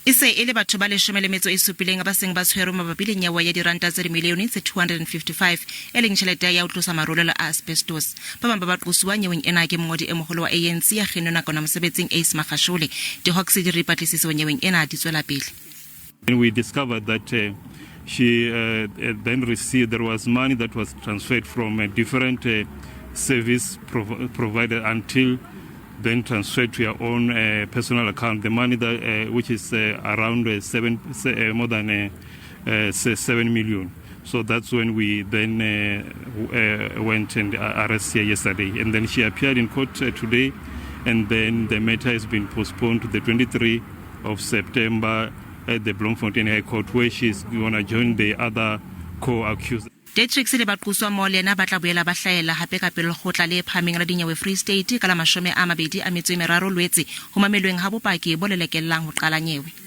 E se e le batho ba leshome le metso e supileng ba seng ba tshwerwe mabapi le nyewe ya diranta tse dimilione tse 255 e leng tjhelete ya ho tlosa marulelo a asbestos. Ba bang ba baqosuwa nyeweng ena ke mongodi e moholo wa ANC ya kgennwe nakwana mosebetsing Ace Magashule. Di-Hawks di re dipatlisiso nyeweng ena di tswela pele. And we discovered that uh, she uh, then received, there was money that was transferred from a different uh, service prov provider until then transferred to your own uh, personal account. The money that, uh, which is uh, around uh, seven, uh, more than uh, uh, 7 million. So that's when we then uh, uh, went and arrested her yesterday. And then she appeared in court uh, today, and then the matter has been postponed to the 23 of September at the Bloemfontein High Court, where she's going to join the other co-accused. Detrix le baqoswa mmoho le yena ba tla boela ba hlahella hape ka pele lekgotla le phahameng la dinyewe Free State ka la 23 Lwetse ho mamelweng ha bopaki bo lelekellang ho qala nyewe.